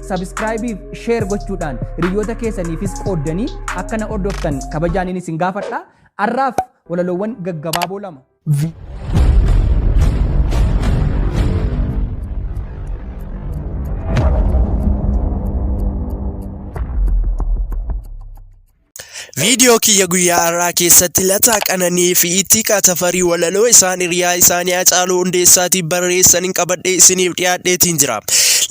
Subscribe fi share gochuudhaan hiriyoota keessaniifis qooddanii akka na hordoftan kabajaaniin isin gaafadha. Har'aaf walaloowwan gaggabaaboo lama. Viidiyoo kiyya guyyaa har'aa keessatti Lataa Qananii fi Ittiiqaa Tafarii walaloo isaan hiriyaa isaanii Hacaaluu Hundeessaatiif barreessaniin qabadhee isiniif dhiyaadheetiin jira.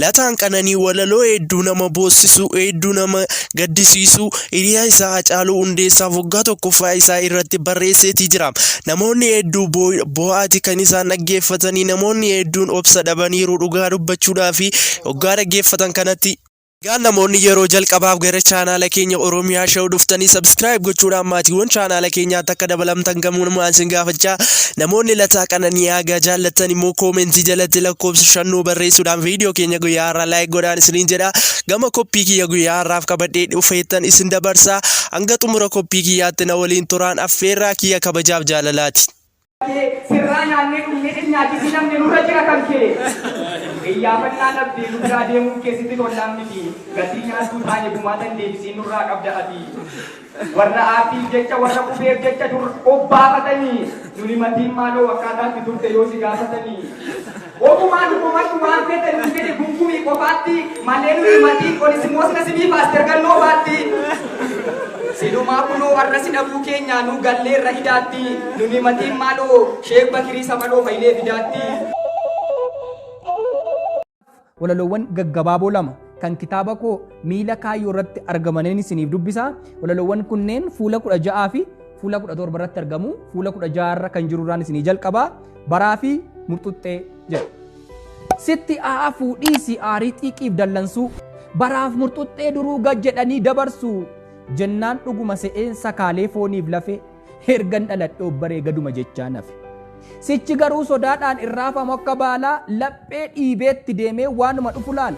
Lataan Qananii walaloo hedduu nama boossisu, hedduu nama gaddisiisu hiriyaa isaa Hacaaluu Hundeessaaf waggaa tokkoffaa isaa irratti barreesseetii jira. Namoonni hedduu boo'aati kan isaan dhaggeeffatanii, namoonni hedduun obsa dhabaniiru dhugaa dubbachuudhaa fi waggaa dhaggeeffatan kanatti. Egaan namoonni yeroo jalqabaaf gara chaanaala keenya Oromiyaa Show dhuftanii subscribe gochuudhaan maatiiwwan chaanaala keenyaatti akka dabalamtan gamuunumaan isin gaafachaa, namoonni Lataa Qananii Aagaa jaallattan immoo koomentii jalatti lakkoofsa shannuu barreessuudhaan viidiyoo keenya guyyaa har'aa like godhaan isiniin jedha. Gama koppii kiyya guyyaa har'aaf qabadhee dhufeettan isin dabarsa. Hanga xumura koppii kiyyaatti na waliin turaan affeerraa kiyya kabajaaf jaalalaati. Kee sirraa nyaannee dhugnee sin nyaachisii namni nurra jira kan kee Iyyaafannaa dhabdee nu biraa deemuun kee sitti tollaan miti gatii nyaattuu taane gumaatan deebisiin nurraa qabda ati Warra aartiif jecha warra qubeef jecha dur obbaafatanii nun himatiin maaloo akkaataa itti turte yoo si gaafatanii Ofumaa nu komadhu waan feete nuun jedhi gungumii qofaatti malee nu himatiin Onisimoos Nasibii Paaster Gannoo faatti. Silumaa kunoo har'a si dhabuu keenyaa nu galleerra idaatti nun himatiin maaloo Sheek Bakirii Saphaloo Fayilee Fidaatti. Walaloowwan gaggabaaboo lama kan kitaaba koo Miila Kaayyoo irratti argamaniin isiniif dubbisa. Walaloowwan kunneen fuula 16 fi fuula 17 irratti argamu. Fuula 16 irra kan jiru irraan isinii jalqaba. Baraa fi murxuxxee jedha. Sitti aafuu dhiisi aarii xiiqiif dallansuu. Baraaf murxuxxee duruu gad jedhanii dabarsu. Jennaan dhuguma se'een sakaalee fooniif lafee. Ergan dhaladhee of baree gaduma jechaa nafe. Sichi garuu sodaadhaan irraafamu akka baalaa laphee dhiibeetti deemee waanuma dhufu laala.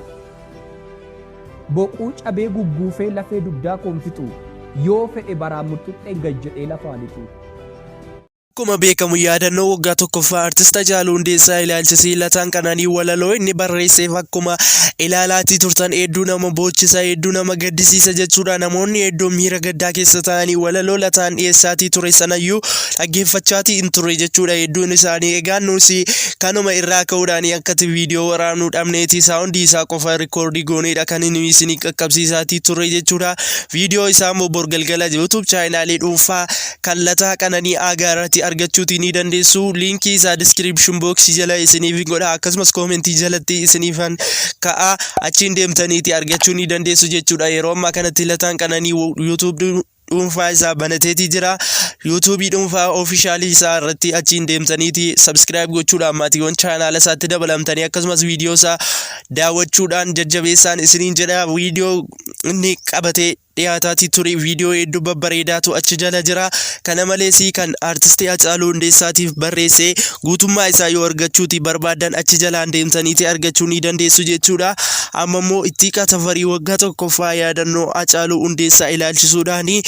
Boquu cabee gugguufee lafee dugdaa koon fixu yoo fedhe baraan murxuxxeen gad jedhee lafaa lixu. Akkuma beekamu yaadannoo waggaa tokkoffaa Artist Hacaaluu Hundeessaa ilaalchisee Lataan Qananii walaloo inni barreesseef akkuma ilaalaatii turtan hedduu nama boochisa, hedduu nama gaddisiisa jechuudha. Namoonni hedduun miira gaddaa keessa ta'anii walaloo Lataan dhiyeessaatii ture sanayyuu dhaggeeffachaatii hin turre jechuudha hedduun isaanii. Egaan nus kanuma irraa ka'uudhaan akkati viidiyoo waraabnu dhabneeti saawundii isaa qofa rikoordii gooneedha kan inni isinii qaqqabsiisaatii turre jechuudha. Viidiyoo isaa immoo bor galgala YouTube chaayinaalii dhuunfaa kan Lataa Qananii Aagaa irratti argachuutii ni dandeessu. Liinkii isaa description box jala isiniif godha, akkasumas koomentii jalatti isiniifan ka'a, achiin deemtaniiti argachuu ni dandeessu jechuudha. Yeroo ammaa kanatti Lataan Qananii YouTube dhuunfaa isaa banateetii jira. YouTube dhuunfaa oofishaalii isaa irratti achiin deemtaniiti subscribe gochuudhaan maatiiwwan chaanaala isaatti dabalamtanii akkasumas viidiyoo isaa daawwachuudhaan jajjabeessaan isiniin jedha. Viidiyoo inni qabatee dhiyaataatii ture viidiyoo hedduu babbareedaatu achi jala jira. Kana malees kan aartistii Hacaaluu Hundeessaatiif barreesse guutummaa isaa yoo argachuuti barbaadan achi jalaan deemtaniiti argachuu ni dandeessu jechuudha. Amma immoo Ittiiqaa Tafarii waggaa tokkoffaa yaadannoo Hacaaluu Hundeessaa ilaalchisuudhaani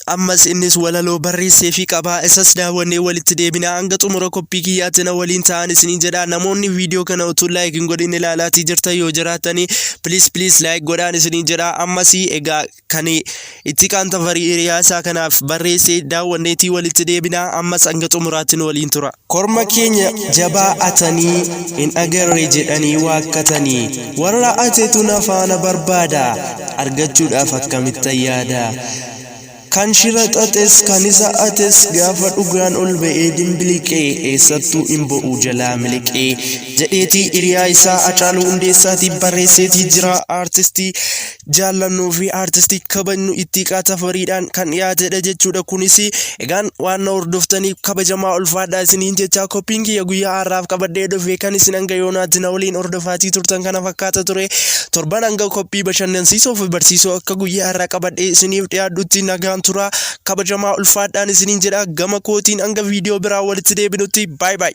ammas innis walaloo barreesseefii qaba. Isas daawwannee walitti deebina. Hanga xumura koppii kiyyaatti na waliin ta'an isiniin jedha. Namoonni viidiyoo kana utuu like hin godhin ilaalaatii jirtan yoo jiraattanii please please like godhaan isiniin jedha. Ammas egaa kan Ittiqaan Tafarii hiriyaa isaa kanaaf barreesse daawwanneetii walitti deebina. Ammas hanga xumuraatti nu waliin tura. Korma keenya jabaa atanii hin agarre jedhanii waakkatanii, warra atetu na faana barbaada argachuudhaaf akkamittan yaada. Kan shira xaxes kan isa ates gaafa dhugaan ol ba'ee dimbiliqee eessattuu hin bo'u jalaa miliqee jedheetii hiriyaa isaa Hacaaluu Hundeessaatiif barreesseetii jira. Aartistii jaallannuu fi aartistii kabajnu Ittiiqaa Tafariidhaan kan dhiyaatedha jechuudha. Kunis egaan waan na hordoftaniif kabajamaa ulfaadhaa isiniin jechaa, koppiin kiyya guyyaa har'aaf qabadhee dhufe kan isin hanga yoonaatti na waliin hordofaatii turtan kana fakkaata ture. Torban hanga koppii bashannansiisoo fi barsiisoo akka guyyaa har'aa qabadhee isiniif dhiyaadhutti nagaan tura, kabajamaa ulfaadhaan isiniin jedha. Gama kootiin hanga viidiyoo biraa walitti deebinutti, baay baay.